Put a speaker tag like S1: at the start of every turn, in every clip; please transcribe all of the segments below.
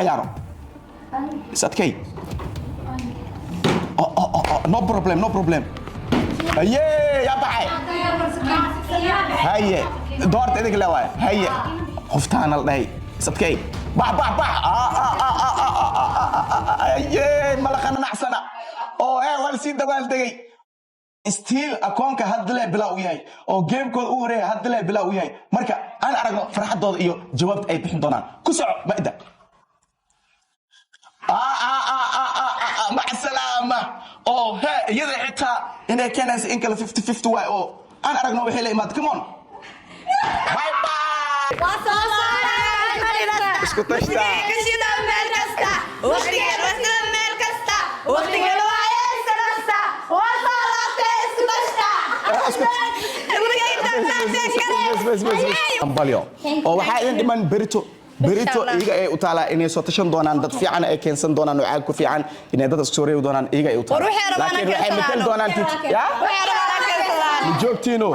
S1: Ciyaaro, is adkay. Oh, no problem, no problem. Haye, yaa baxay? Haye, doorta idinka le waay. Haye, qoftaana la dhahay is adkay. Bax, bax, bax. Ah, ah, ah, ah, ah, ah, ah, ah, ah. Haye, mala qanacsana oo waa lasii dabaaldegay. Still akoonka hadda le bilaa u yahay oo gamekooda u horeeya hadda le bilaa u yahay. Marka aan aragno farxadooda iyo jawaabta ay bixin doonaan. Ku soco, maida. Ah, ah, ah, ah, ah, ah, ah, mac salaama. Oo he, iyada xitaa inay keenaysa in kale 50-50 waay. Oo aan aragno waxay la imaad. Come on, bye bye. Isku tashta.
S2: Meel kasta waqtigeeda, meel kasta waqtigeeda waaye, sanasta waa soo laabtay. Isku tashta.
S1: Bas, bas, bas, bas. Hambalyo. Oo waxaa idin dhiman berito. Berito iyaga ay u taalaa inay soo tashan doonaan, dad fiican ay keensan doonaan oo caag ku fiican, inay dad isku soo reebi doonaan, iyaga ay u taalaa.
S2: War waxay rabaan.
S1: Laakiin waxay matali doonaan ya ma joogtiino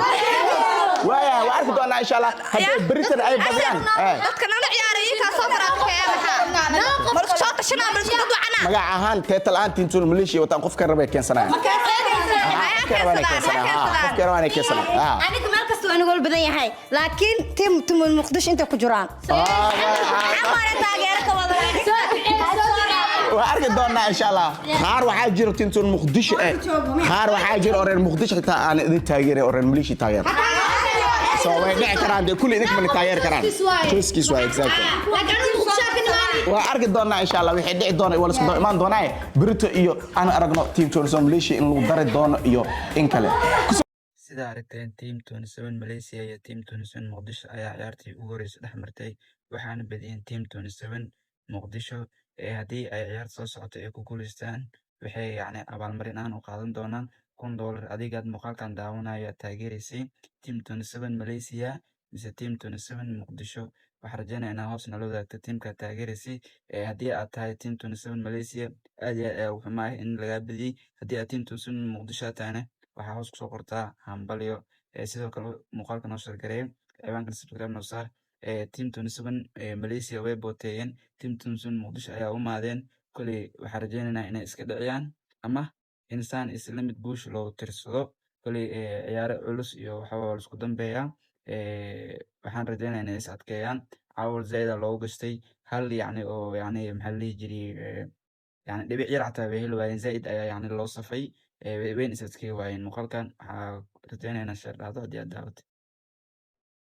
S1: waaya. Waa arki doonaa insha Allah hadday beritan ay badiyaan.
S2: Dadka nala ciyaaray kaa soo faraaqeeya, maxaa mar isku soo tashanaa, mar isku dad wacanaa.
S1: Magac ahaan teetal ahaan Team 2 Malaysia wataan, qofkan rabay keensanayaan. Qofkan rabaan ay keensanayaan. Qofkan rabaan ay keensanayaan.
S3: Aniga meel kasta waa nagol badan yahay, laakiin team Muqdisho inta ku jiraan xamara taageero ka wada.
S1: Waa arki doonaa insha Allah. Qaar waxaa jiro Team 2 Muqdisho qaar waxaa jiro oo reer Muqdisho xitaa aan idin taageeray oo reer Malaysia taageera. So way dhici karaan dee, kulli idinka mana taageeri karaan. Choicekiis waa, exactly. Waa arki doonaa insha Allah wixii dhici doona. Waa la isku daba imaan doonaa berito iyo aan aragno Team 27 Malaysia in lagu dari doono iyo in kale.
S4: Sida aragteen, Team 27 Malaysia iyo Team 27 Muqdisho ayaa ciyaartii ugu horeysay dhex martay, waxaana badiyeen Team 27 Muqdisho. Haddii ay ciyaarta soo socoto ay ku guuleystaan, waxay yacni abaalmarin ahaan u qaadan doonaan $1000. Adigaad muuqaalkan daawanaya, taageeraysay Team 27 Malaysia mise Team 27 Muqdisho? Waxaan rajeynayaa inaad hoos nala wadaagto teamka taageeraysay. Haddii aad tahay Team 27 Malaysia, aad iyo aad ayaa ugu xumahay in lagaa badiyey. Haddii aad Team 27 Muqdisho tahayna, waxaa hoos kusoo qortaa hambalyo. Sidoo kale muuqaalka noo share gareeyo, ciwaankan subscribe noo saar. Team 27 Malaysia way booteeyeen, Team 27 Muqdisho ayaa u maadeen. Koley waxaan rajeynaynaa inay iska dhiciyaan ama insaan isla mid guusha loogu tirsado. Koley ciyaaro culus iyo waxa waa la isku dambeeyaa. Waxaan rajeynayaa inay is adkeeyaan. Caawal zaid aa loogu gashtay hal yacni oo yacni maxaa la dhihi jiray, yacni dhibic yar xataa way heli waayeen. Zaid ayaa yacni loo safay, wayna is adkeey waayeen. Muuqaalkan waxaa rajeynaya inaad share dhahdo haddii aad daawatay.